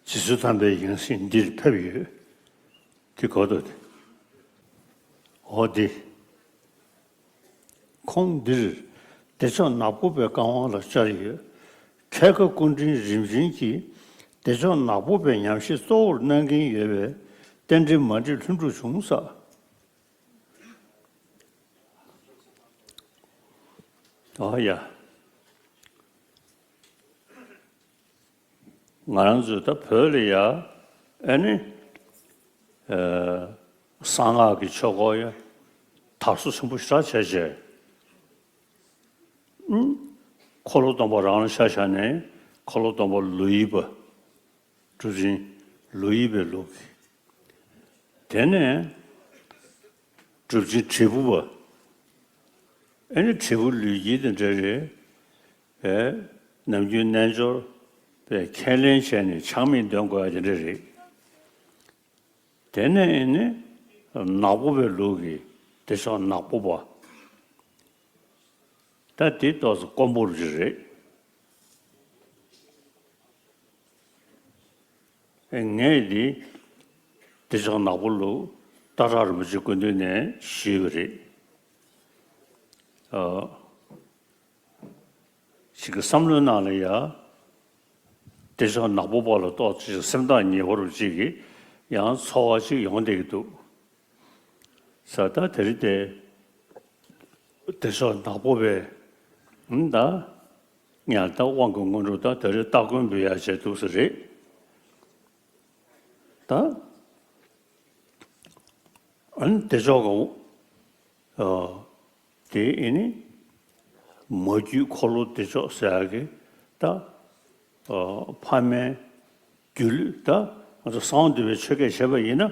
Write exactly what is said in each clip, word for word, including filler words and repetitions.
རྗེས་སུ་དམ་པའི་ཡང་སྲིད་འདིར་ཕེབས་ཡོད། དེ་གོ་ཐུབ་དེ། འོ་དེ། ཁོང་འདིར་བདེ་མཆོག་ནག་པོ་པའི་བཀའ་དབང་ལ་བཅར་ཡོད། ཁལ་ཁ་སྐུ་ཕྲེང་རིམ་བྱོན་གྱིས་བདེ་མཆོག་ནག་པོ་པའི་ཉམས་བཞེས་གཙོ་བོར་གནང་གིན་ཡོད་པས། རྟེན་འབྲེལ་མ་འགྲིག་ལྷུན་གྲུབ་བྱུང་ས། ཨོ་ཡ། ང་རང་ཚོས་ད་བོད་ལ་ཡ་ཨ་ནི་ཨ་གསང་སྔགས་ཀྱི་ཆོས་སྐོར་ཡ་དར་སྲོལ་ཆེན་པོ་ཞེ་དྲག་བྱས་བྱས། ཨུམ། འཁོར་ལོ་སྡོམ་པ་རང་ལ་ཆ་བཞག་ནས་འཁོར་ལོ་སྡོམ་པ་ལོ་ཡི་པ། གྲུབ་ཆེན་ལོ་ཡི་པའི་ལུགས་ཀྱི། དེ་ནས་གྲུབ་ཆེན་དྲིལ་བུ་པ། ཨེ་ནི་དྲིལ་བུ་ལུས་དཀྱིལ་དེ་འདྲ་རེད། ཨེ། ནམ་རྒྱུན་རྣལ་འབྱོར་པས་ཁས་ལེན་བྱས་ནས་ཆག་མེད་འདོན་དགོས་ཡ་དེ་འདྲ་རེད། དེ་ནས་ཨེ་ནི་ནག་པོ་པའི་ལུགས་ཀྱི་བདེ་མཆོག་ནག་པོ་པ། ད་དེ་ཏོག་ཙམ་དཀོན་པོ་རེད། ངས་འདི་བདེ་མཆོག་ནག་པོ་ལུགས་སྟག་བྲག་རིན་པོ་ཆེ་སྐུ་མདུན་ནས་ཞུས་པ་རེད། ཨ། ཞིག་གི་བསམ་བློའི་ནང་ལ་ཡ། བདེ་མཆོག་ནག་པོ་པ་ལ་ཏོག་ཙམ་སེམས་ཐག་ཉེ་བོ་རུ་ཅིག་གི་ཡང་ཚོར་བ་ཅིག་ཡོང་བསྡད་ཀྱི་འདུག་ས་ད་དེ་རིང་དེ། བདེ་མཆོག་ནག་པོ་པས་ཨང་ད། ངས་ད་དབང་གི་སྔོན་འགྲོ་ད་དེ་རིང་སྟ་གོན་འབུལ་ཡ་བྱས་འདུག་ས་རེད། ད་ཨ་ནི་བདེ་མཆོག་གི་ཨ་དེ་ཨེ་ནི་མ་རྒྱུད་འཁོར་ལོ་བདེ་མཆོག་ཟེར་ཡ་གི་ད་ཨ་ཕ་མའི་སྒྱུ་ལུས། ད་ང་ཚོ་གསང་བ་འདུས་པའི་ཆོས་སྐད་བྱས་པ་ཡིན་ན།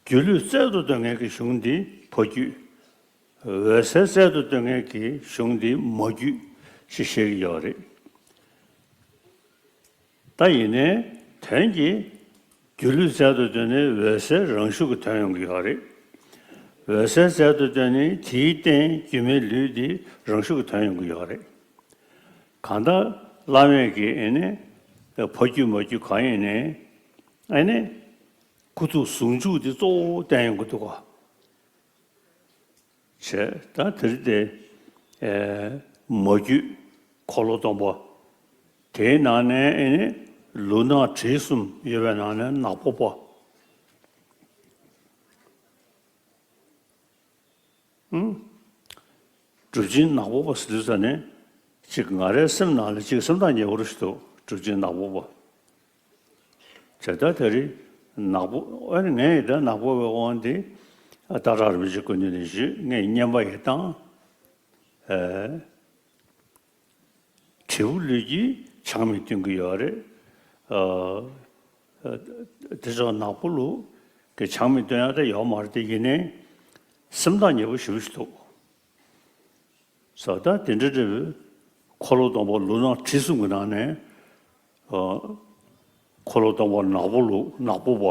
སྒྱུ་ལུས་རྩལ་དུ་འདོན་མཁན་གྱི་གཞུང་འདི་ཕ་རྒྱུད། འོད་གསལ་རྩལ་དུ་འདོན་མཁན་གྱི་གཞུང་འདི་མ་རྒྱུད་ཞེས་བཤད་ཀྱི་ཡོད་རེད། ད་ཡིན་ནའི་དོན་གྱིས་སྒྱུ་ལུས་རྩལ་དུ་འདོན་ནས་འོད་གསལ་རང་ཤུགས་ཀྱིས་ཐོན་ཡོང་གི་ཡོད་རེད། འོད་གསལ་རྩལ་དུ་འདོན་ནས་དེའི་རྟེན་སྒྱུ་མའི་ལུས་འདི་རང་ཤུགས་ཀྱིས་ཐོན་ཡོང་གི་ཡོད་རེད། གང་ལྟར་བླ་མས་ཀྱི་ཨེ་ནི་ཕ་རྒྱུད་མ་རྒྱུད་གང་ཡིན་ནའི་ཨེ་ནི་སྐུ་གཟུགས་ཟུང་འཇུག་འདི་གཙོ་བོ་བསྟན་ཡོང་གི་འདུག་ག་བྱས་ད་དེ་རིང་དེ་ཨེ་མ་རྒྱུད་འཁོར་ལོ་སྡོམ་པ། དེའི་ནང་ནས་ཨེ་ནི་ལུས་ནག་དྲིལ་གསུམ་ཡོད་པའི་ནང་ནས་ནག་པོ་པ། ཨུམ། གྲུབ་ཆེན་ནག་པོ་པ་ཟེར་དུས་ཙ་ནས་ཅིག་ང་རའི་སེམས་ནང་ལ་ཅིག་སེམས་ཐག་ཉེ་བོ་རུ་ཞིག་འདུག་གྲུབ་ཆེན་ནག་པོ་པ། བྱས་ད་དེ་རིང་ནག་པོ་ཨ་ནི་ངས་ད་ནག་པོ་པའི་དབང་འདི་སྟག་བྲག་རིན་པོ་ཆེ་སྐུ་མདུན་ནས་ཞུས། ངས་བསྙེན་པ་ཡི་བཏང་། ཨེ། དྲིལ་བུ་ལུས་ཀྱིས་ཆག་མེད་སྟོན་གྱི་ཡོད་རེད། ཨ། ཨ། དེ་ཚོ་ནག་པོ་ལུགས་ཀྱི་ཆག་མེད་སྟོན་ཡག་དེ་ཡོད་མ་རེད་དེ་ཡིན་ནའི་སེམས་ཐག་ཉེ་པོ་ཞེ་པོ་ཞིག་འདུག་ས་ད་དེ་འདྲ་འདྲ་བོའི་འཁོར་ལོ་སྡོམ་པ་ལུས་ནག་དྲིལ་གསུམ་གྱི་ནང་ནས་ཨ། འཁོར་ལོ་སྡོམ་པ་ནག་པོ་ལུགས་ནག་པོ་པ་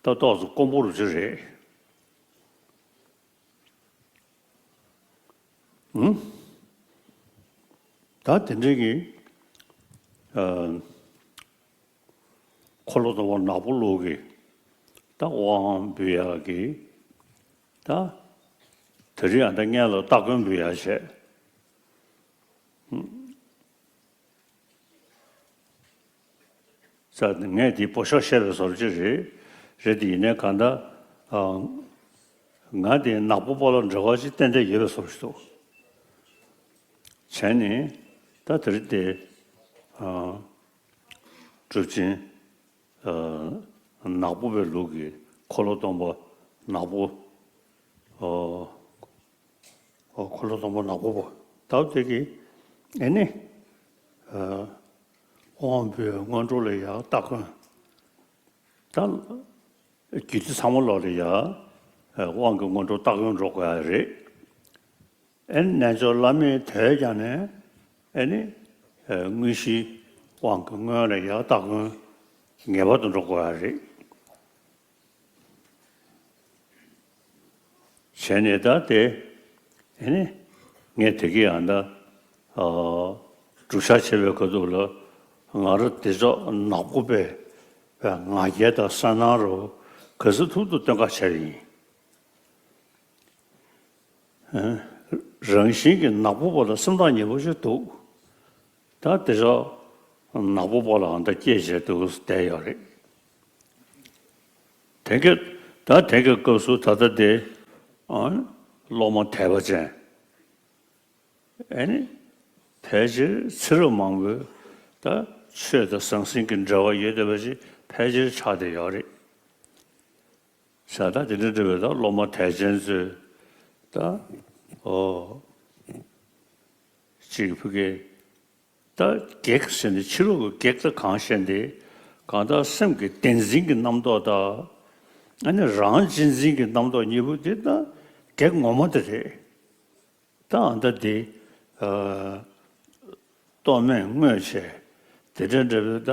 ད་ཏོག་ཙམ་དཀོན་པོ་རུ་ཅིག་རེད། ཨུམ། ད་དེ་འདྲའི་གི་ཨ། འཁོར་ལོ་སྡོམ་པ་ནག་པོ་ལུགས་ཀྱི་ད་དབང་འབུལ་ཡག་གི་ད་དེ་རིང་ཨ་ད་སྔོན་ལ་སྟ་གོན་འབུལ་ཡག་བྱས། ཨུམ། ས་ངས་དེ་པོ་ཤོག་བཤད་པའི་བཟོ་འདྲ་ཅིག་རེད། རེད་དེ་ཡིན་ནའི་གང་ལྟར་ཨ། ང་དེ་ནག་པོ་པ་ལ་འབྲེལ་བ་ཅིག་ཏན་ཏན་ཡོད་པའི་བཟོ་འདྲ་ཞིག་འདུག་བྱས་ནས་ད་དེ་རིང་དེ་ཨ། གྲུབ་ཆེན་ཨ། ནག་པོ་པའི་ལུགས་ཀྱི་འཁོར་ལོ་སྡོམ་པ་ནག་པོ་ཨ། འཁོར་ལོ་སྡོམ་པ་ནག་པོ་པ་ད་དེ་གི་ཨེ་ནི་ཨ། དབང་པོའི་སྔོན་འགྲོ་ལ་ཡང་སྟ་གོན། ད་རྒྱུད་སྡེ་ཚང་མ་ལོག་ལ་ཡང་དབང་གི་སྔོན་འགྲོ་སྟ་གོན་འགྲོ་དགོས་ཡ་རེད། ཨེ་ནི་རྣལ་འབྱོར་བླ་མས་དོལ་རྒྱག་ནས་ཨེ་ནི་དངོས་གཞིའི་དབང་གི་སྔོན་ལ་ཡང་སྟ་གོན་ངེས་པར་དུ་འགྲོ་དགོས་ཡ་རེད། བྱས་ནས་ད་དེ་ཨེ་ནི་ངས་དེ་གི་ཡང་ད་སྒྲུབ་ཞག་བྱེད་པའི་ཁ་ཐུག་ལ་ ང་རང་དེ་ཚོ་ནག་པོ་པའི་ང་རྒྱལ་དང་གསལ་སྣང་རུ་ག་ཚོད་ཐུབ་ཐུབ་སྟོན་ཁ་བྱས་ཡིན། རང་བཞིན་གྱི་ནག་པོ་པོ་ལ་སེམས་ཐག་ཉེ་པོ་ཞིག་འདུག་ད་དེ་ཚོ་ནག་པོ་པོ་ལའང་ད་སྐྱེས་བྱས་འདུག་བསྡད་ཡོད་རེད། དེ་ག་ད་དེ་ག་སྐབས་སུ་ད་ལྟ་དེ་ཨ་སློབ་མ་དད་པ་ཅན། ཨ་ནི་ཕལ་ཆེར་ཚེ་རབས་མང་པོའི་ད་ཆོས་དང་ཟང་ཟིང་གི་འབྲེལ་བ་ཡོད་བསྡད་པ་ཞིག་ཕལ་ཆེར་ཆགས་བསྡད་ཡོད་རེད། ས་ད་དེ་འདྲ་འདྲ་བའི་ད་སློབ་མ་དད་ཅན་ཚོས་ད་ཨོ་གཅིག་ཕ་གི་ད་གེགས་ཟེར་ནས་ཕྱི་ལོགས་ཀྱི་གེགས་ད་གང་བཤད་འདི་གང་ལྟར་སེམས་ཀྱི་བདེན་འཛིན་གྱི་རྣམ་རྟོག་དང་ཨ་ནི་རང་གཅེས་འཛིན་གྱི་རྣམ་རྟོག་གཉིས་པོ་དེ་ད་གེགས་ངོ་མ་དེ་རེད། ད་ཨ་ད་འདི་ཨ་རྟོག་མེད་དངོས་བྱས་དེ་འདྲ་འདྲ་བའི་ད་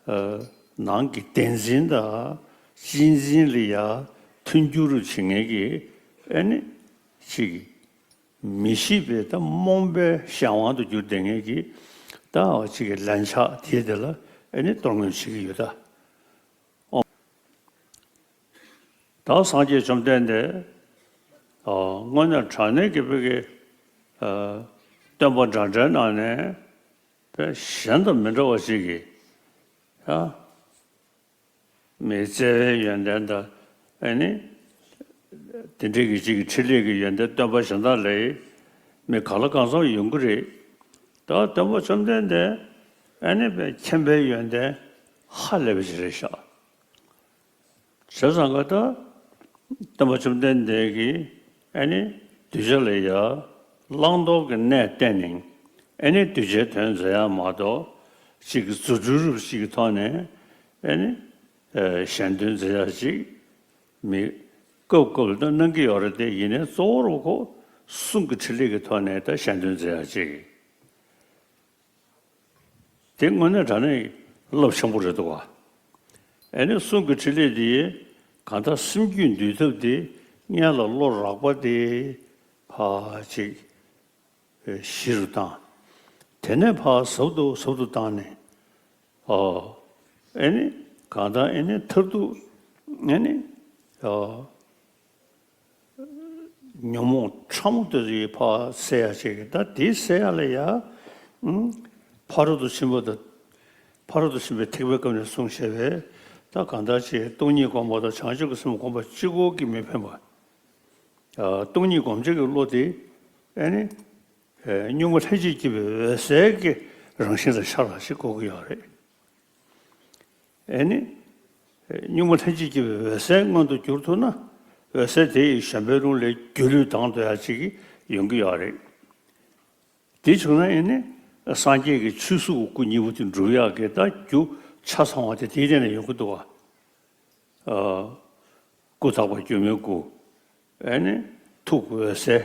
ཨ་ནང་གི་བདེན་འཛིན་དང་གཅེས་འཛིན་ལ་ཡ་མཐུན་འགྱུར་བྱེད་མཁན་གྱི་ཨ་ནི་ཅིག་མི་ཤེས་པའི་ད་རྨོངས་པའི་གཞན་དབང་དུ་གྱུར་བསྡད་མཁན་གྱི་ད་ཅིག་གི་ལན་ཆགས་དེ་དེ་ལ་ཨ་ནི་གཏོར་སྔོན་བྱེད་ཀྱི་ཡོད་ད། ཨོ། ད་སངས་རྒྱས་བཅོམ་ལྡན་འདས་ཨ་དངོས་གནས་དྲང་གནས་ཀྱི་བོད་ཀྱི་ཨ་སྟོན་པ་འདྲ་འདྲའི་ནང་ནས་དཔེ་གཞན་དང་མི་འདྲ་བ་ཞིག་གིས་ཨ་མི་བརྩེ་བའི་ཡོན་ཏན་དང་ཨ་ནི་དེ་འདྲའི་གི་ཅིག་གི་འཕྲིན་ལས་ཀྱི་ཡོན་ཏན་སྟོན་པ་གཞན་དག་ལས་མི་གང་ལ་གང་འཚམ་ཡོང་གི་རེད། ད་སྟོན་པ་བཅོམ་ལྡན་འདས་ཨ་ནི་དཔེ་མཁྱེན་པའི་ཡོན་ཏན་ཧ་ལས་པ་ཞིག་རེད་ཤག་བྱས་ཙང་ག་ད་སྟོན་པ་བཅོམ་ལྡན་འདས་ཀྱིས་ཨ་ནི་གདུལ་བྱ་ལ་ཡ་བླང་དོར་གྱི་གནས་བསྟན་ནས་ཨ་ནི་གདུལ་བྱའི་དོན་མཛད་ཡ་མ་གཏོགས་གཅིག་གི་རྫུ་འཕྲུལ་རབ་ཅིག་གི་ཐོག་ནས་ཨ་ནི་ཨ་གཞན་དོན་མཛད་ཡ་ཅིག་མི་སྐབས་སྐབས་ལ་ད་གནང་གི་ཡོད་རེད་དེ། ཡིན་ནའི་གཙོ་བོར་ཁོ་གསུང་གི་འཕྲིན་ལས་ཀྱི་ཐོག་ནས་ད་གཞན་དོན་མཛད་ཡ་ཅིག་དེ་དངོས་གནས་དྲང་གནས་རླབས་ཆེན་པོ་རེད་འདུག་བ། ཨ་ནི་གསུང་གི་འཕྲིན་ལས་འདི་གང་ལྟར་སེམས་རྒྱུད་འདུལ་ཐབས་འདི་སྔོན་ལ་བློ་རགས་པ་དེ་ཕར་ཅིག་ཞི་རུ་བཏང་། དེ་ནས་ཕར་ཟབ་ཏུ་ཟབ་ཏུ་བཏང་ནས་ཨོ་ཨ་ནི་གང་ལྟར་ཨ་ནི་མཐར་ཐུག་ཨ་ནི་ཨོ། ཉོན་མོངས་ཕྲ་མོ་དེ་ཚོ་ཡི་ཕར་སེལ་ཡ་བྱེད་ཀྱི། ད་དེའི་སེལ་ཡ་ལ་ཡ། ཨང་། ཕ་རོལ་ཏུ་ཕྱིན་པ་དང་། ཕ་རོལ་ཏུ་ཕྱིན་པའི་ཐེག་པའི་སྐབས་ནས་གསུངས་བཞག་པའི་ད་གང་ལྟར་ཅིག་སྟོང་ཉིད་སྒོམ་པ་དང་བྱང་ཆུབ་ཀྱི་སེམས་སྒོམ་པ་གཅིག་པོ་གིས་མི་ཕན་པ། ཨ་སྟོང་ཉིད་སྒོམ་བྱེད་ཀྱི་བློ་དེ་ཨ་ནི་ཨ་གཉུག་མ་ལྷན་ཅིག་སྐྱེས་པའི་འོད་གསལ་གྱི་རང་བཞིན་ལ་ཤར་བ་ཞིག་དགོས་ཀྱི་ཡོད་རེད། ཨེ་ནི། གཉུག་མ་ལྷན་ཅིག་སྐྱེས་པའི་འོད་གསལ་མངོན་དུ་གྱུར་ཐུབ་ན། འོད་གསལ་དེ་ཡི་གཞན་ཕན་ལུང་ལས་སྒྱུ་ལུས་དང་དུ་ཡང་ཅིག་ཡོང་གི་ཡོད་རེད། དེ་བྱུང་ན་ཨེ་ནི། སངས་རྒྱས་ཀྱི་ཆོས་གཟུགས་ཀྱི་སྐུ་གཉིས་པོ་དེ་འགྲུབ་ཡག་གི་ད་རྒྱུ་ཆ་ཚང་བ་དེ་དེའི་སྟེང་ནས་ཡོང་གི་འདུག་བ། ཨ། སྐུ་དག་པ་སྒྱུ་མའི་སྐུ། ཨེ་ནི། ཐུགས་འོད་གསལ།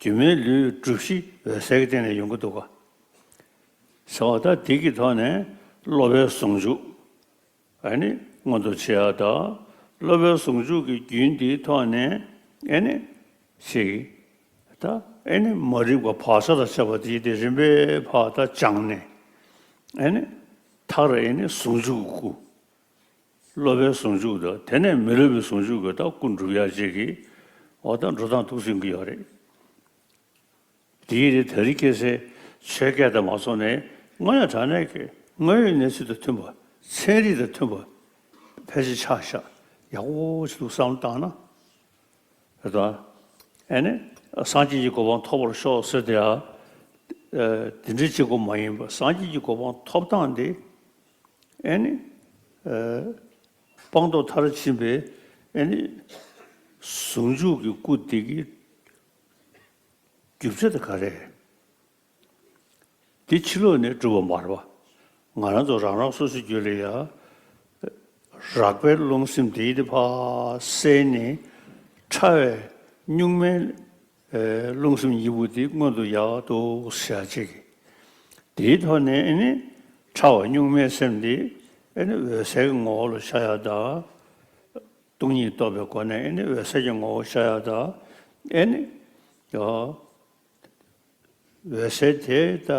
སྒྱུ་མའི་ལུས་སྒྲུབ་གཞི་འོད་གསལ་གྱི་སྟེང་ནས་ཡོང་གི་འདུག་ག་ཟེར་བ་ད་དེ་གི་ཐོག་ནས་སློབ་པའི་ཟུང་འཇུག་ཨ་ནི་མངོན་དུ་བྱེད་ཡ་ད། སློབ་པའི་ཟུང་འཇུག་གི་རྒྱུན་འདིའི་ཐོག་ནས་ཨ་ནི་ཞིག་ད་ཨ་ནི་མ་རིག་པ་བག་ཆགས་དང་བཅས་པ་དེ་དེ་རིམ་པས་ཕར་ད་སྦྱངས་ནས་ཨ་ནི་མཐར་ཨ་ནི་ཟུང་འཇུག་གི་སྐུ། སློབ་པའི་ཟུང་འཇུག་དང་དེ་ནས་མི་སློབ་པའི་ཟུང་འཇུག་གི་ད་སྐུ་འགྲུབ་ཡ་ཅིག་གི་འོ་ད་འགྲོ་སྟངས་ཐུགས་སུན་གྱི་ཡོད་རེད། དེའི་རིགས་ད་རིང་ཁ་སང་ཆོས་སྐད་དང་མ་སོང་ནས་དངོས་ཡ་དྲང་གནས་ཀྱི་དངོས་ཡོད་གནས་ཚུལ་དང་མཐུན་པ་ཚན་རིག་དང་མཐུན་པ་ཕལ་ཆེར་ཆགས་ཤག་ཡག་པོ་ཞིག་འདུག་བསམ་བློ་བཏང་ན། རེད་དོ། ཨ་ནི། སངས་རྒྱས་ཀྱི་གོ་འཕང་ཐོབ་པར་ཤོག་ཟེར་དེ་ཡང་། ཨ། དེ་འདྲའི་གཅིག་པོ་མ་ཡིན་པར་སངས་རྒྱས་ཀྱི་གོ་འཕང་ཐོབ་སྟངས་དེ། ཨ་ནི། ཨ། སྤངས་རྟོགས་མཐར་ཕྱིན་པའི་ཨ་ནི། ཟུང་འཇུག་གི་སྐུ་དེ་གི་རྒྱུ་ཆ་དེ་ག་རེ། དེ་ཕྱི་ལོགས་ནས་གྲུབ་པ་མ་རེད་པ། ང་རང་ཚོ་རང་རང་སོ་སོའི་རྒྱུད་ལ་ཡ། རགས་པའི་རླུང་སེམས་དེ་ཡི་དེ་ཕར་བསལ་ནས། ཕྲ་བའི་གཉུག་མའི་རླུང་སེམས་གཉིས་པོ་དེ་མངོན་དུ་ཡག་ཏུ་བྱ་བྱེད་ཀྱི། དེའི་ཐོག་ནས་ཨ་ནི་ཕྲ་བ་གཉུག་མའི་སེམས་དེ་ཨ་ནི་འོད་གསལ་གྱི་ངོ་བོ་ལ་ཤར་ཡག་དང་། སྟོང་ཉིད་རྟོགས་པའི་སྒོ་ནས་ཨ་ནི་འོད་གསལ་གྱི་ངོ་བོ་ཤར་ཡག་དང་། ཨ་ནི། ཡ། འོད་གསལ་དེ་ད་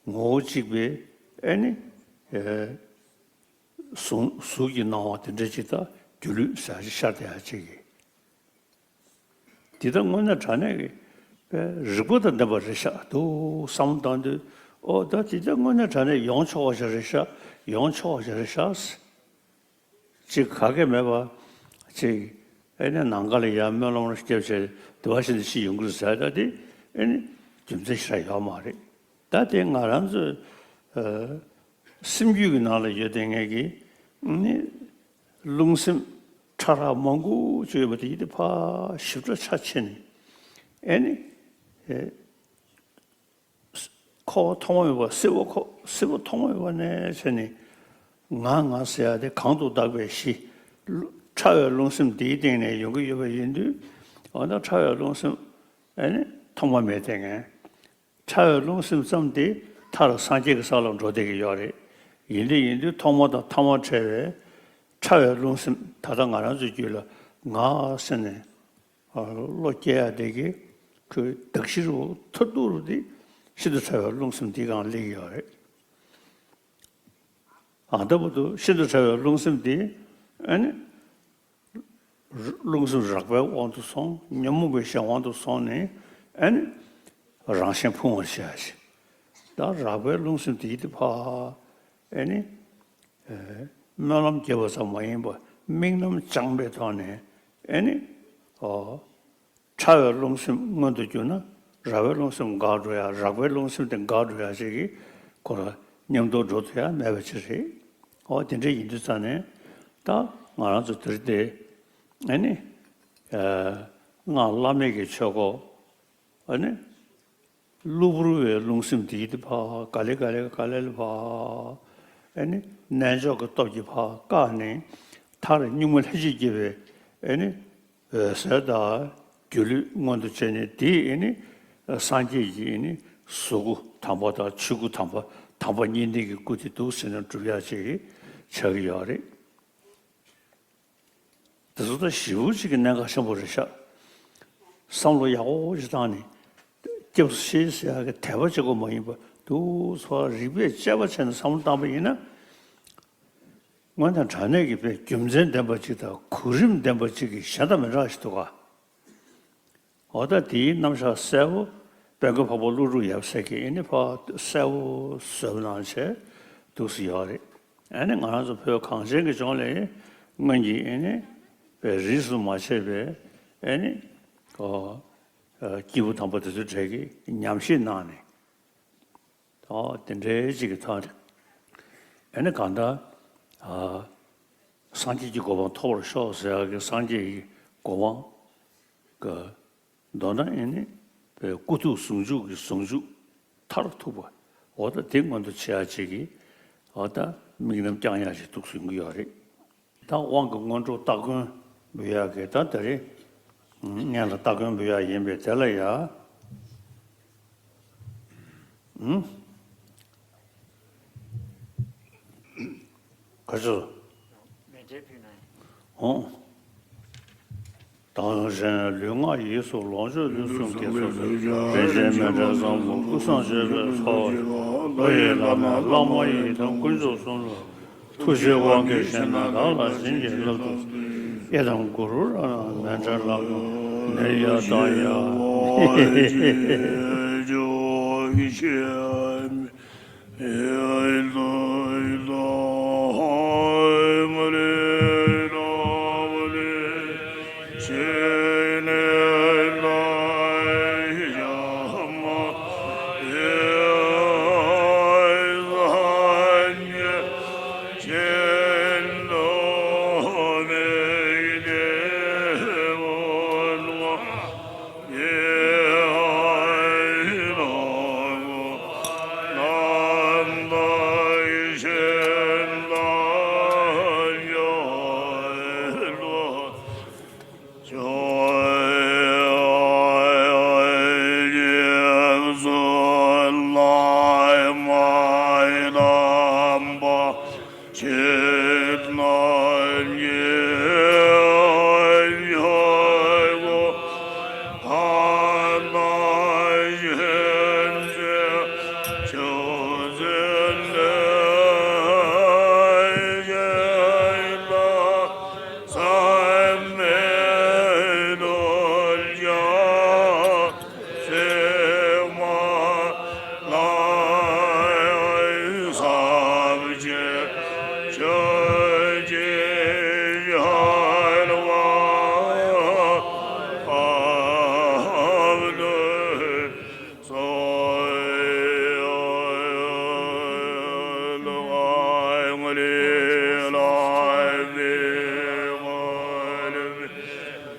ངོ་བོ་གཅིག་པའི་ ཨེ་ནི། ཨེ། གཟུགས་གཟུགས་ཀྱི་སྣང་བ་དེ་འདྲ་ཅིག་དང་སྒྱུ་ལུས་ཟེར་ཡག་ཅིག་ཤར་བསྡད་ཡག་ཅིག་གི། འདི་ལྟར་དངོས་གནས་དྲང་གནས་ཀྱི་དཔེ་རིག་པ་དང་ལྡན་པ་རེད་ཤག་འདུག་བསམ་བློ་བཏང་དུས། ཨོ་ད་འདི་ལྟར་དངོས་གནས་དྲང་གནས་ཡོང་ཆོག་པ་ཞིག་རེད་ཤག་ཡོང་ཆོག་པ་ཞིག་རེད་ཤག་ཅིག་ག་གེ་མེད་པ་ཅིག་ཨེ་ནི་ནམ་མཁའ་ལ་ཡར་སྨོན་ལམ་རྒྱབ་བྱས་དེ་བ་ཞིག་ནས་ཤི་ཡོང་གི་རེད་ཟེར། ད་དེ་ཨེ་ནི་རྒྱུ་མཚན་ཞིག་རག་ཡོད་མ་རེད། ད་དེ་ང་རང་ཚོས་ཨ་སེམས་རྒྱུད་ཀྱི་ནང་ལ་ཡོད་དེ་ངེད་ཀྱི་ནི་རླུང་སེམས་ཕྲ་རགས་མང་པོ་ཅིག་ཡོད་པ་དེ་ཡིན་དེ་ཕར་ཞིབ་ཕྲ་ཆ་ཕྱེ་ནས་ཨེ་ནི་ཨེ། ཁོ་བོ་ཐོག་མ་མེད་པ་སྲིད་པ་ཁོ་སྲིད་པ་ཐོག་མ་མེད་པ་ནས་བྱས་ནས་ང་ང་ཟེར་ཡ་དེ་གང་དུ་བདག་པའི་གཞི། ཕྲ་བའི་རླུང་སེམས་དེའི་སྟེང་ནས་ཡོང་གི་ཡོད་པ་ཡིན་དུས། འོ་ན་ཕྲ་བའི་རླུང་སེམས་ཨེ་ནི་ཐོག་མ་མེད་དེ་ངས། ཕྲ་བའི་རླུང་སེམས་ཙམ་དེ་མཐར་སངས་རྒྱས་ཀྱི་ས་ལ་འགྲོ་བསྡད་ཀྱི་ཡོད་རེད། ཡིན་དུས་ཡིན་དུས་ཐོག་མ་དང་ཐ་མ་བྲལ་བའི་ཕྲ་བའི་རླུང་སེམས་ད་ལྟ་ང་རང་ཚོའི་རྒྱུད་ལ་ང་ཟེར་ནས། བློ་སྐྱེ་ཡ་དེ་གི་ཁོའི་གདགས་གཞི་རུ་མཐར་ཐུག་རུ་དེ་ཤིན་ཏུ་ཕྲ་བའི་རླུང་སེམས་དེའི་སྒང་སླེབས་ཀྱི་ཡོད་རེད། ཨ་ལྟ་བུ་དུ་ཤིན་ཏུ་ཕྲ་བའི་རླུང་སེམས་དེ་ཨ་ནི་རླུང་སེམས་རགས་པའི་དབང་དུ་སོང་ཉོན་མོངས་པའི་གཞན་དབང་དུ་སོང་ནས་ཨ་ནི་རང་གཞན་ཕུང་བར་བྱེད་ཡ་ཞིག་ད་རགས་པའི་རླུང་སེམས་དེ་ཡིན་དེ་ཕ་ཨ་ནི། སྨོན་ལམ་རྒྱབ་པ་ཙམ་མ་ཡིན་པར་དམིགས་རྣམ་བཅངས་པའི་ཐོག་ནས་ཨེ་ནི། ཨོ། ཕྲ་བའི་རླུང་སེམས་མངོན་དུ་གྱུར་ན་རགས་པའི་རླུང་སེམས་འགག་འགྲོ་ཡ། རགས་པའི་རླུང་སེམས་དེ་འགག་འགྲོ་ཡ་ཞིག་གི་ཁོ་ལ་མཉམ་དུ་འགྲོ་ཐུབ་ཡ་མེད་པ་ཅིག་རེད། ཨོ་དེ་འདྲ་ཡིན་དུས་ཙང་ནས་ད་ང་རང་ཚོ་དེ་རིང་དེ་ཨེ་ནི། སྔགས་བླ་མེད་ཀྱི་ཆོས་སྐོར། ཨ་ནི། གློ་བུར་བའི་རླུང་སེམས་དེ་ཡིན་དེ་ཕ་ག་ལེ་ག་ལེ་ག་ལེ་ལ་ཕ། ཨ་ནི་རྣལ་འབྱོར་གྱི་སྟོབས་ཀྱིས་ཕ་བཀག་ནས་མཐར་གཉུག་མ་ལྷན་ཅིག་སྐྱེས་པའི་ཨ་ནི་འོད་གསལ་དང་སྒྱུ་ལུས་མངོན་དུ་བྱས་ནས་དེ་ཨ་ནི་སངས་རྒྱས་ཀྱི་ཨ་ནི་གཟུགས་སྐུ་དམ་པ་དང་ཆོས་སྐུ་དམ་པ་དམ་པ་གཉིས་ལྡན་གྱི་སྐུ་དེ་འདུག་ཟེར་ནས་སྒྲུབ་ཡག་ཅིག་ཆགས་ཀྱི་ཡོད་རེད། དེ་ཚོ་ད་ཞེ་པོ་ཅིག་གི་གནད་འགག་ཆེན་པོ་རེད་ཤག་བསམ་བློ་ཡག་པོ་ཅིག་བཏང་ནས། སྐྱབས་སུ་མཆི་ཟེར་ཡག་གི་དད་པ་གཅིག་པོ་མ་ཡིན་པར་འདུག་སེ་རིགས་པས་དཔྱད་པ་བྱས་ནས་བསམ་བློ་བཏང་པ་ཡིན་ན། དངོས་གནས་དྲང་གནས་ཀྱི་དཔེ་རྒྱུ་མཚན་ལྡན་པ་ཅིག་དང་གོ་རིམ་ལྡན་པ་ཅིག་གི་གཞན་དང་མི་འདྲ་བ་ཞིག་འདུག་ག་འོ་ད་དེའི་རྣམ་གཞག་གསལ་པོ་དཔལ་མགོན་འཕགས་པ་ཀླུ་སྒྲུབ་ཡབ་སྲས་ཀྱིས་ཨེ་ནི་ཕར་གསལ་པོ་བཟོས་པ་གནང་བྱས་འདུག་སེ་ཡོད་རེད། ཨེ་ནི་ང་རང་ཚོ་བོད་གངས་ཅན་གྱི་ལྗོངས་ལ་སྔོན་གྱི་ཨེ་ནི་བའི་རིས་སུ་མ་ཆད་པའི་ཨེ་ནི་ཨོ་སྐྱེས་བུ་དམ་པ་དེ་ཚོའི་གྲས་ཀྱིས་ཉམས་བཞེས་གནང་ནས། ཨོ་དེ་འདྲའི་ཅིག་གི་ཐོག་ནས་ཨེ་ནི་གང་ལྟར་ཨ་སངས་རྒྱས་ཀྱི་གོ་འཕང་ཐོབ་པར་ཤོག་ཟེར་ཡག་གི་སངས་རྒྱས་ཀྱི་གོ་འཕང་གི་མདོར་ན་ཨེ་ནི་བའི་སྐུ་ཐུགས་ཟུང་འཇུག་གི་ཟུང་འཇུག་མཐར་ཐུག་པ། འོ་ད་དེ་མངོན་དུ་བྱེད་ཡག་ཅིག་གི་འོ་ད་དམིགས་རྣམ་བསྐྱང་ཡག་ཅིག་འདུག་སེ་ཡོང་གི་ཡོད་རེད། ད་དབང་གི་སྔོན་འགྲོ་སྟ་གོན་འབུལ་ཡག་གི་ད་དེ་རིང་སྔོན་ལ་སྟ་གོན་འབུལ་ཡག་ཡིན་པས་དེ་ལ་ཡ། ཨུམ། ག་ཚོད། མེ་ལྕེ་ཕུལ་ན་ཡིན། ཨོ། དང་གཞན་ལུས་ངག་ཡིད་གསུམ་ལོངས་སྤྱོད་ལུས་གསུམ་གྱི་ཚོགས་སུ་རིན་ཆེན་མཎྜལ་བཟང་པོ་ཀུན་བཟང་སྤྱོད་པའི་ཚོགས། བློ་ཡི་བླ་མ་བླ་མ་ཡི་དམ་དཀོན་མཆོག་གསུམ་ལ། ཐུགས་རྗེའི་དབང་གིས་བྱས་ནས་བདག་ལ་བྱིན་གྱིས་བརླབ་ཏུ་གསོལ། ཡི་དམ་གུ་རུ་རཏྣ་མཎྜལ་ལག་ཏུ་ནས་ཡར་བཏང་ཡ།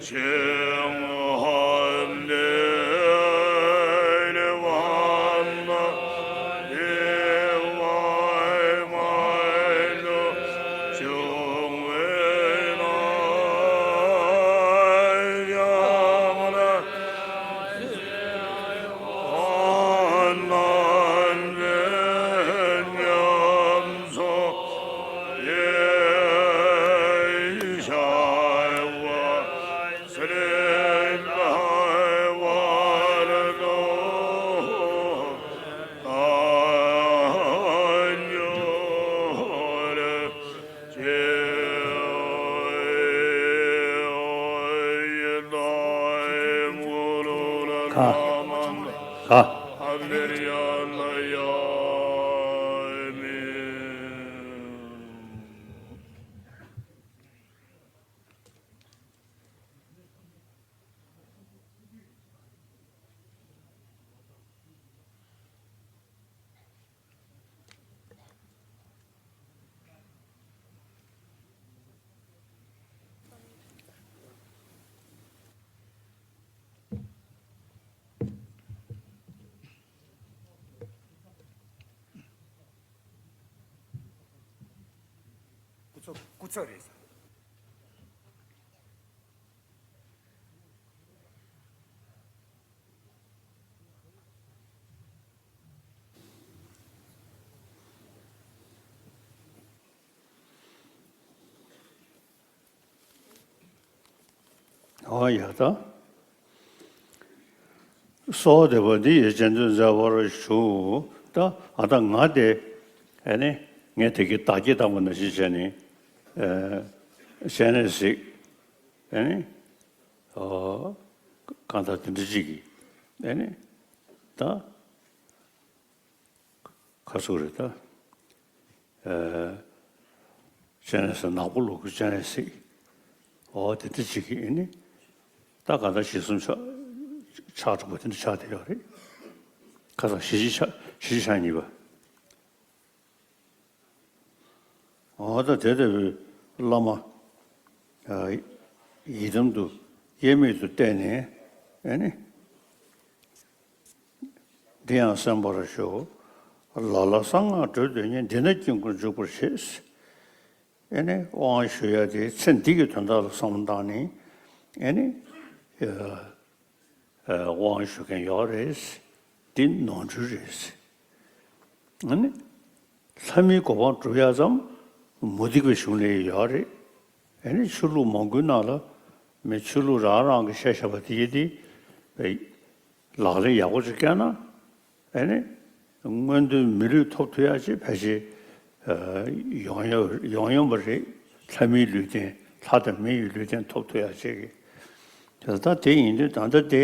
ག་ག་སྐུ་ཚབ་སྐུ་ཚབ་རེད། ཨོ་ཡ་ད། གསོལ་བ་འདེབས་པ་འདི་ཡིས་རྗེས་ཟློས་མཛད་པར་ཞུ། ད་ཨ་ད་ང་དེ་ཨ་ནི་ངས་དེ་གི་བདག་གིས་བཏང་བ་ནང་བཞིན་བྱས་ནས་ཨ་བྱས་ནས་གཟིགས། ཨ་ནི་ཨོ་གང་ལྟར་དེ་འདྲ་ཅིག་གིས་ཨ་ནི་ད། ཁ་སུ་རེད་ད། ཨ་ཅན་ནས་ནག་པོ་ལུག་གི་ཅན་ནས་སྲིད། ཨོ་དེ་འདྲ་ཅིག་གིས་ཨ་ནི། ད་ག་ད་ཞེ་གསུམ་ཆགས་ཆགས་འགྲོ་བ་དེ་འདྲ་ཆགས་བསྡད་ཡོད་རེད། ཁ་སང་ཞེ་གཅིག་ཆགས་ཞེ་གཅིག་ཆགས་གཉིས་པ། འོ་ད་དེ་ལྟ་བུའི་བླ་མ་ཡི་དམ་དུ་དབྱེར་མེད་དུ་བལྟས་ནས་ཨ་ནི། འདི་ཡང་གསན་པར་ཞུ། ལ་ལ་གསང་སྔགས་སྒྲོལ་འདོད་ཉིད། འདི་ན་དཀྱིལ་འཁོར་འཇུག་པར་བྱེད། ཨ་ནི་དབང་ཞུ་ཡ་དེ་ཚེ་འདི་གི་དོན་དག་ལ་བསམ་བློ་བཏང་ནས་ཨ་ནི། དབང་ཞུ་མཁན་ཡོད་རེད། འདི་ནོར་འཁྲུལ་རེད། ཨ་ནི། ལྷ་མིའི་གོ་འཕང་སྒྲུབ་ཡག་ཙམ་མུ་སྟེགས་པའི་གཞུང་ལ་ཡོད་རེད། ཨ་ནི་ཆོས་ལུགས་མང་པོའི་ནང་ལ་མི་ཆོས་ལུགས་རང་རང་གི་བཤད་བཞག་པ་དེ་ཡི་དེ་ལག་ལེན་ཡག་པོ་ཅིག་བཀལ་ན་ཨ་ནི་མངོན་མཐོའི་མི་ལུས་ཐོབ་ཐུབ་ཡག་ཅིག་ཕལ་ཆེར་ཡོང་ཡོང་ཡོང་ཡོང་པ་རེད། ལྷ་མིའི་ལུས་རྟེན་ལྷ་དང་མི་ཡི་ལུས་རྟེན་ཐོབ་ཐུབ་ཡག་ཅིག་གི། དེ་ད་དེ་ཡིན་དུས་ད་ལྟ་དེ།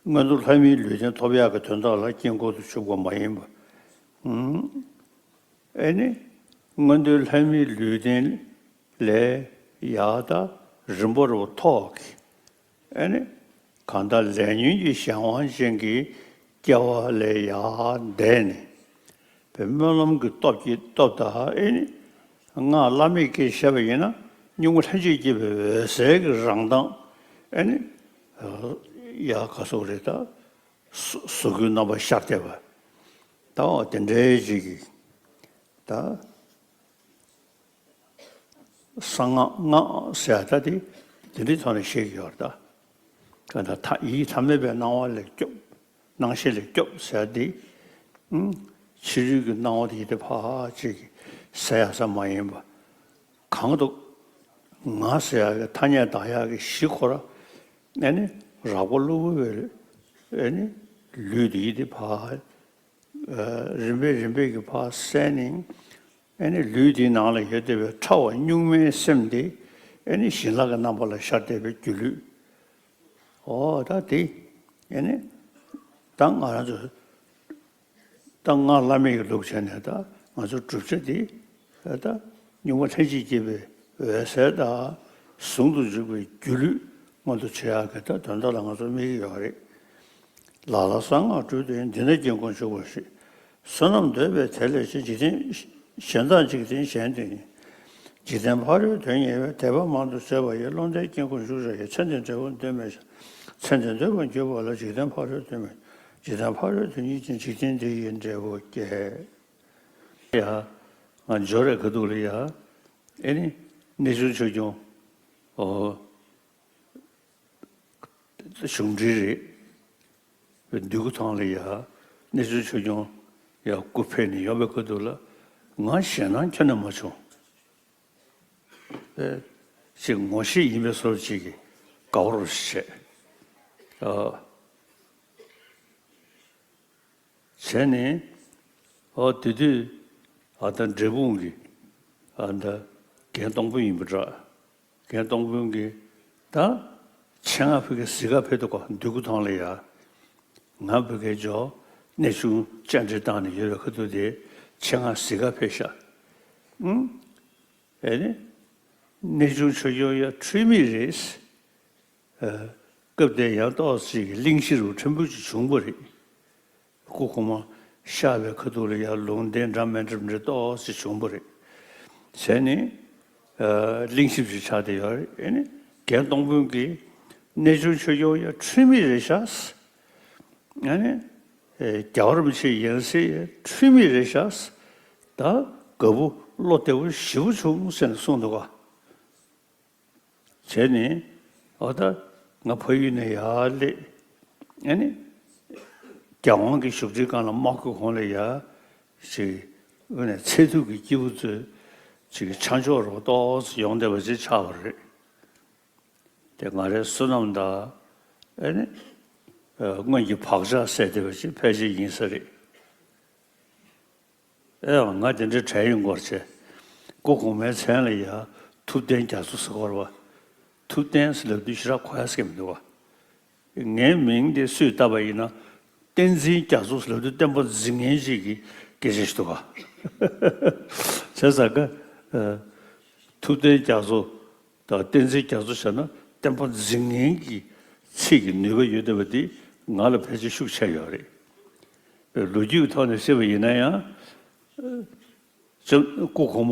མངོན་མཐོ་ལྷ་མིའི་ལུས་རྟེན་ཐོབ་ཡག་གི་དོན་དག་ལ་དཀྱིལ་འཁོར་དུ་ཞུགས་པ་མ་ཡིན་པ། ཨ་ནི། མངོན་མཐོའི་ལྷ་མིའི་ལུས་རྟེན་ལས་ཡར་ད་རིམ་པ་རུ་ཐོག་གི། ཨ་ནི། གང་ལྟར་ལས་ཉོན་གྱི་གཞན་དབང་ཅན་གྱི་སྐྱེ་བ་ལས་ཡར་འདས་ནས། པའི་སྨོན་ལམ་གྱི་སྟོབས་ཀྱིས་སྟོབས་དང་ཨེ་ནི། སྔགས་བླ་མེད་ཀྱིས་བཤད་པ་ཡིན་ན་སྙིང་པོ་ལྷན་ཅིག་སྐྱེས་པའི་འོད་གསལ་གྱི་རང་མདངས་ཨེ་ནི། ཡ་ག་སོགས་རེད་ད། གཟུགས་སྐུའི་རྣམ་པ་ཤར་བསྡད་པ། ད་འོ་དེ་འདྲའི་ཅིག་གིས་ད། གསང་སྔགས་སྔགས་ཟེར་ཡ་ད་དེ་དེ་འདྲའི་ཐོག་ནས་བཤད་ཀྱི་ཡོད་རེད་ད། ག་ད་ཐ་ཡིད་ཐ་མལ་པའི་སྣང་བ་ལས་སྐྱོབ། སྣང་ཤས་ལས་སྐྱོབ་ཟེར་ཡ་དེ། ཕྱི་རོལ་གྱི་སྣང་བ་དེ་ཡིད་དེ་ཕར་ཅིག་ཟེར་ཡ་ས་མ་ཡིན་པ། གང་དུ་ང་ཟེར་ཡ་གི་ཐ་སྙད་བཏགས་ཡ་གི་གཞི་ཁོ་ར། ཨ་ནི་རགས་པ་གློ་བུར་བའི་ཨ་ནི་ལུས་དེ་ཡིད་དེ་ཕར། རིམ་པས་རིམ་པས་ཀྱི་ཕར་གསལ་ནས། ཨ་ནི་ལུས་འདིའི་ནང་ལ་ཡོད་བསྡད་པའི་ཕྲ་བ་གཉུག་མའི་སེམས་དེ་ཨ་ནི་བྱིན་རླབས་ཀྱི་རྣམ་པ་ལ་ཤར་བསྡད་པའི་སྒྱུ་ལུས། འོ་ད་དེ་ཨ་ནི་ད་ང་རང་ཚོ་ད་སྔགས་བླ་མེད་ཀྱི་ལུགས་བྱས་ནས་ད་ང་ཚོ་བསྒྲུབ་བྱ་དེ་ད་གཉུག་མ་ལྷན་ཅིག་སྐྱེས་པའི་འོད་གསལ་དང་ཟུང་དུ་འཇུག་པའི་སྒྱུ་ལུས་མངོན་དུ་བྱེད་ཡག་གི་ད་དོན་དག་ལ་ང་ཚོ་དམིགས་ཀྱི་ཡོད་རེད། ལ་ལ་གསང་སྔགས་སྒྲོལ་འདོད་ཉིད། འདི་ན་དཀྱིལ་འཁོར་འཇུག་པར་བྱེད། བསོད་ནམས་འདོད་པས་དེ་ལས་ཆེ། འཇིག་རྟེན་གཞན་དག་འཇིག་རྟེན་གཞན་དུ་ཡིན། འཇིག་རྟེན་ཕ་རོལ་དོན་གཉེར་བའི། དད་པ་མང་དུ་བྱས་པ་ཡིས། བློ་ལྡན་དཀྱིལ་འཁོར་བཞུགས་བྱ་ཡི། ཚེ་འདིར་འབྲས་བུ་འདོད་མེད་ཤ། ཚེ་འདིར་འདོད་པར་གྱུར་པ་ལ། འཇིག་རྟེན་ཕ་རོལ་དོན་མེད། འཇིག་རྟེན་ཕ་རོལ་དོན་གཉེར་ཅན། འཇིག་རྟེན་འདི་ཡི་འབྲས་བུ་སྐྱེ། ཡ། ང་འབྱོར་རེ་ཁ་ཐུག་ལ་ཡ། ཨེ་ནི། གནས་ཆུང་ཆོས་སྐྱོང་། ཨོ། གཞུང་འབྲེལ་རེད། འདུས་སྐུ་ཐང་ལ་ཡ། གནས་ཆུང་ཆོས་སྐྱོང་ཡ་སྐུ་ཕེབས་ནས་ཡོང་བའི་ཁ་ཐུག་ལ། ང་ཞེད་སྣང་ཁྱོན་ནས་མ་བྱུང་། ཨེ། ཅིག་ངོ་ཤེས་ཡིན་པའི་བཟོ་ཅིག་གིས་དགའ་བོ་རོ་ཞིག་བྱས། ཨ། བྱས་ནས། ཨོ། དེ་དུས་ཨ་ད་འབྲས་སྤུངས་ཀྱི་ཨ་ད་རྒན་སྟོང་དཔོན་ཡིན་པ་འདྲ། རྒན་སྟོང་དཔོན་གྱིས་ད་ཆེད་མངགས་ཕ་གིར་གཟིགས་ག་ཕེབས་འདུག་ག་འདུས་སྐུ་ཐང་ལ་ཡ། ང་ཕ་གིར་འབྱོར། གནས་ཆུང་བཅར་འདྲི་བཏང་ནས་ཡོད་པའི་ཁ་ཐུག་དེ་ཆེད་མངགས་གཟིགས་ག་ཕེབས་ཤག་ཨུང་། ཨེ་ནི། གནས་ཆུང་ཆོས་སྐྱོང་ཡ་འཁྲུལ་མེད་རེད། ཨ། སྐབས་དེར་ཡང་ཏོག་ཙམ་གྱི་གླེང་གཞི་རུ་ཕྲན་བུ་ཅིག་བྱུང་བ་རེད། སྐུ་གོང་མ་གཤེགས་པའི་ཁ་ཐུག་ལ་ཡང་ལུང་བསྟན་འདྲ་མི་འདྲ་མི་འདྲ་ཏོག་ཙམ་བྱུང་བ་རེད། བྱས་ནས། ཨ། གླེང་གཞི་ཅིག་ཆགས་བསྡད་ཡོད་རེད། ཨེ་ནི། རྒན་སྟོང་དཔོན་གྱིས་གནས་ཆུང་ཆོས་སྐྱོང་ཡ་འཁྲུལ་མེད་རེད་ཤག་ཨ་ནི། ཨེ། རྒྱལ་བ་རིན་པོ་ཆེ་ཡང་སྲིད་འཁྲུལ་མེད་རེད་ཤག་ད་དགའ་པོ་བློ་བདེ་པོ་ཞེ་པོ་བྱུང་ཟེར་ནས་གསུངས་འདུག་ག་བྱས་ནས། ཨོ་ད་ང་ཕ་ཡུལ་ནས་ཡར་སླེབས། ཨ་ནི། རྒྱལ་དབང་གི་བཞུགས་ཁྲིའི་སྒང་ལ་དམག་ཁུལ་གོང་ལ་ཡ། ཅིག་ཨ་ནི་ཚེ་ཐུབ་ཀྱི་སྐྱེས་བུ་ཚོས་ཅིག་ཆ་འཇོག་རོགས་ཏོག་ཙམ་ཡོང་བསྡད་པ་ཅིག་ཆགས་པ་རེད། དེ་ང་རའི་བསོད་ནམས་དང་། ཨ་ནི། ཨ། སྔོན་གྱི་བག་ཆགས་ཟེར་བསྡད་པ་ཅིག་ཕལ་ཆེར་ཡིན་ས་རེད། ཨེ་ཡང་ང་དེ་འདྲའི་གྲས་ཡིན་སྐོར་བྱས། སྐུ་གོང་མའི་མཚན་ལ་ཡ་ཐུབ་བསྟན་རྒྱ་མཚོ་ཟེར་སྐོར་བ། ཐུབ་བསྟན་ཟེར་ལབ་དུས་ཞེ་དྲག་གོ་ཡ་སྐད་མི་འདུག་བ། ངའི་མིང་དེ་སུས་བཏགས་པ་ཡིན་ན། བསྟན་འཛིན་རྒྱ་མཚོ་ཟེར་ལབ་དུས་བསྟན་པ་འཛིན་མཁན་ཅིག་གི་སྐད་ཆ་ཞིག་འདུག་བ། བྱས་ཙང་ཀ་ཨ། ཐུབ་བསྟན་རྒྱ་མཚོ་དང་བསྟན་འཛིན་རྒྱ་མཚོ་བྱས་ན་བསྟན་པ་འཛིན་མཁན་གྱི་ཚིག་གི་ནུས་པ་ཡོད་བསྡད་པ་འདི་ང་ལ་ཕལ་ཆེར་ཤུགས་ཆེ་ཡོད་རེད། ལོ་རྒྱུས་ཀྱི་ཐོག་ནས་བཤད་པ་ཡིན་ན་ཡང་། ལྕམ་སྐུ་གོང་མ་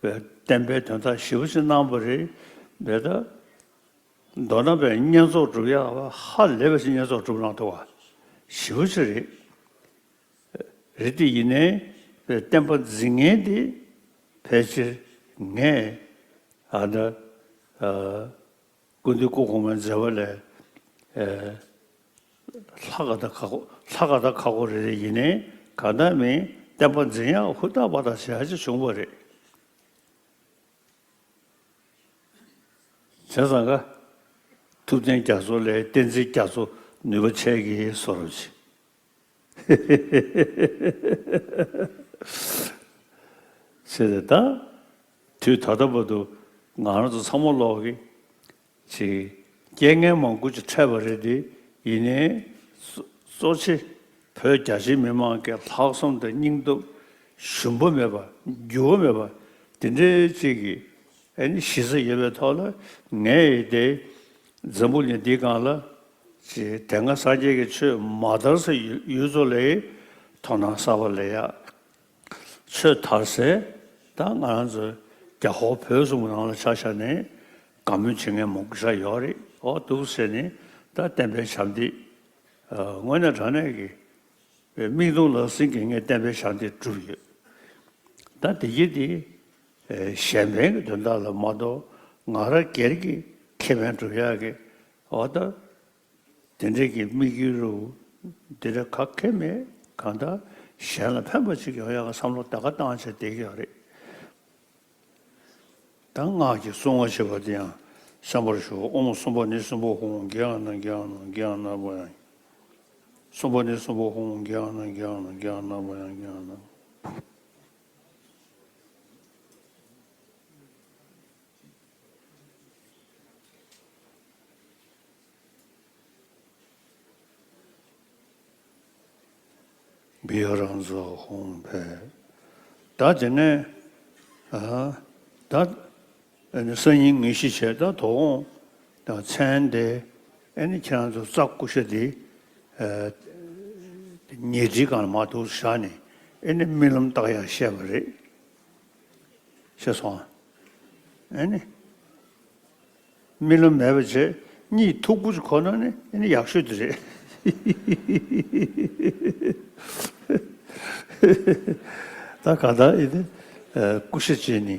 བསྟན་པའི་དོན་དག་ཞེ་པོ་ཅིག་གནང་བ་རེད། དེ་ལྟར་མདོར་ན་བསྙེན་རྫོགས་སྒྲུབ་ཡག་ཧ་ལས་པ་ཞིག་བསྙེན་རྫོགས་སྒྲུབ་གནང་ཐུབ་པ་ཞེ་པོ་ཅིག་རེད། རེད་དེ་ཡིན་ནའི་བསྟན་པ་འཛིན་མཁན་དེ་ཕལ་ཆེར་ངས་ཨ་ད་ཨ། སྐུ་མདུན་སྐུ་གོང་མའི་མཛད་པ་ལས། ཨེ། ལྷག་ག་ད་ཁག་པོ། ལྷག་ག་ད་ཁག་པོ་རེ་རེ་ཡིན་ནའི་གང་ལྟར་མིན་བསྟན་པ་འཛིན་ཡག་ཧུར་ཐག་པ་དང་བྱེད་ཡག་ཅིག་བྱུང་བ་རེད། བྱས་ཙང་ཀ་ཐུབ་བསྟན་རྒྱ་མཚོ་ལས་བསྟན་འཛིན་རྒྱ་མཚོ་ནུས་པ་ཆེ་གི་བཟོ་འདྲ་ཅིག་བྱས་ཏེ་ད། དུས་ད་ལྟ་བར་དུ་ང་རང་ཚོ་ཚང་མ་ལོག་གི་ཅིག་རྐྱེན་ངན་མང་པོ་ཅིག་འཕྲད་པ་རེད་དེ། ཡིན་ནའི་གཙོ་གཙོ་ཆེ་བོད་རྒྱ་ཆེའི་མི་མང་གི་ལྷག་བསམ་དང་སྙིང་སྟོབས་ཞུམ་པ་མེད་པ། འགྱུར་བ་མེད་པ་དེ་འདྲའི་ཅིག་གི་ཨ་ནི་གཞི་རྩ་ཡོད་པའི་ཐོག་ལ། ངས་དེ་འཛམ་བུ་གླིང་འདིའི་སྒང་ལ་ཅིག་དེ་སྔ་སངས་རྒྱས་ཀྱི་ཆོས་མ་དར་སའི་ཡུལ་ཚོ་ལ་དོ་སྣང་གསར་པ་སླེབས་ཡག་ཆོས་དར་སའི་ད་ང་རང་ཚོ་རྒྱ་ཧོར་བོད་གསུམ་གྱི་ནང་ལ་ཆ་བཞག་ནས་དགའ་མོས་བྱེད་མཁན་མང་པོ་ཞིག་ཡོད་རེད། ཨོ་འདུག་ཟེར་ནས་ད་བསྟན་པའི་ཞབས་འདེགས། ཨ། དངོས་གནས་དྲང་གནས་ཀྱི་མིག་མཐོང་ལག་ཟིན་གྱིས་ངས་བསྟན་པའི་ཞབས་འདེགས་བསྒྲུབས་ཡོད། ད་དེ་གྱིས་དེ་གཞན་ཕན་གྱི་དོན་དག་ལ་མ་གཏོགས་ང་རང་སྒེར་གྱི་ཁེ་ཕན་སྒྲུབ་ཡག་གི་ཨོ་ད། དེ་འདྲའི་གི་དམིགས་ཡུལ་རུ་དེ་འདྲ་ག་གེ་མེད། གང་ལྟར་གཞན་ལ་ཕན་པ་ཅིག་ཡོང་ཡག་གི་བསམ་བློ་ད་ག་བཏང་བྱས་བསྡད་ཀྱི་ཡོད་རེད། ད་སྔགས་ཀྱི་སྲུང་བ་བྱེད་པ་དེ་ཡང་བཤམ་པར་ཞུ། ཨོཾ་སུམྦྷ་ནི་སུམྦྷ་ཧཱུྃ། གྱ་ནཱ་གྱ་ནཱ་གྱ་ནཱ་པཱ་ཡ། སུམྦྷ་ནི་སུམྦྷ་ཧཱུྃ། གྱ་ནཱ་གྱ་ནཱ་གྱ་ནཱ་པཱ་ཡ། གྱ་ནཱ། བི་ཧ་རང་ཚོ་ཧོང་ཕེ། ད་དེ་ནས་ཨ། ད་ཨ་ནི་སང་ཉིན་ངེས་ཤེས་བྱས། ད་དོ་དགོང་ད་མཚན་དེ་ཨ་ནི་ཁྱེད་རང་ཚོ་རྩྭ་ཀུ་ཤ་དེ་ཨ་ཉལ་ཁྲིའི་སྒང་ལ་མར་འདུག་བཞག་ནས་ཨ་ནི་རྨི་ལམ་བཏགས་ཡག་བཤད་པ་རེད། ཤེས་སོང་ ཨེ་ནི། རྨི་ལམ་མེད་པ་བྱས། གཉིད་མཐུག་པོ་ཅིག་ཁུག་ན་ནི་ཨེ་ནི་ཡག་ཤོས་དེ་རེད། ད་ག་ད་ཨེ་ནི། ཨ། ཀུ་ཤ་བྱས་ནི།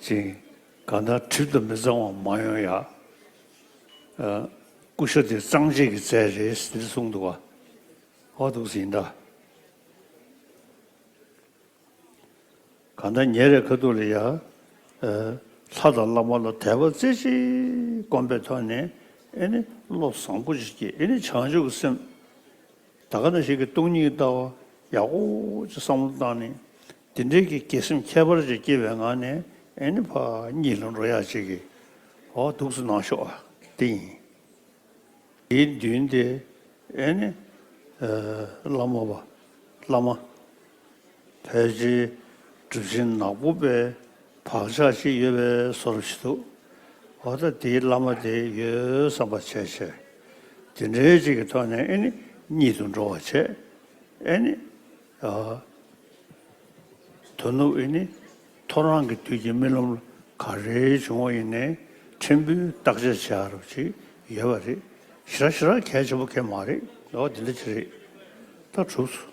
ཅིག་གང་ལྟར་གྲིབ་དང་མི་གཙང་བ་མ་ཡོང་ཡ། ཨ། ཀུ་ཤ་དེ་གཙང་བྱེད་ཀྱི་རྫས་རེད་ཟེར་གསུངས་འདུག་བ། ཨོ་འདུག་ཟིན་ད། གང་ལྟར་ཉེ་རེ་ཁ་ཐུག་ལ་ཡ། ཨ། ལྷ་དང་བླ་མ་ལ་དད་པ་རྩེ་གཅིག་སྒོམ་པའི་ཐོག་ནས་ཨེ་ནི་བློ་བཟང་པོ་ཞིག་སྐྱེས། ཨེ་ནི་བྱང་ཆུབ་ཀྱི་སེམས། ད་ག་ནང་བཞིན་གྱི་སྟོང་ཉིད་ལྟ་བ་ཡག་པོ་ཅིག་བསམ་བློ་བཏང་ནས། དེ་འདྲའི་གི་དགེ་སེམས་ཁྱད་པར་ཅིག་སྐྱེས་པའི་ངང་ནས་ཨེ་ནི་ཕར་གཉིད་ལ་འགྲོ་ཡག་ཅིག་གི། ཨོ་འདུག་སེ་གནང་ཤོག་ཨ། དེ་ཡིན། དེའི་མདུན་དེ་ཨེ་ནི། ཨ། བླ་མ་པ། བླ་མ། ཕལ་ཆེར་གྲུབ་ཆེན་ནག་པོ་པའི་བག་ཆགས་ཤིག་ཡོད་པའི་བཟོ་འདྲ་ཞིག་འདུག། འོ་ད་དེའི་བླ་མ་དེ་ཡོད་བསམ་པ་བྱས་བྱས། དེ་འདྲའི་ཅིག་གི་ཐོག་ནས་ཨེ་ནི་གཉིད་དུ་འགྲོ་བ་བྱས། ཨེ་ནི། ཨ། དོ་ནུབ་ཨེ་ནི་ཐོ་རངས་ཀྱི་དུས་ཀྱི་རྨི་ལམ་ལ་ག་རེ་བྱུང་བ་ཡིན་ནའི་ཕྲན་བུ་བརྟག་དཔྱད་བྱ་རོགས་ཅིག་ཡོད་པ་རེད། ཞེ་དྲག་ཞེ་དྲག་གལ་ཆེན་པོ་གང་ཡང་མ་རེད། འོ་དེ་འདྲ་ཅིག་རེད། ད་གྲུབ་སོང་།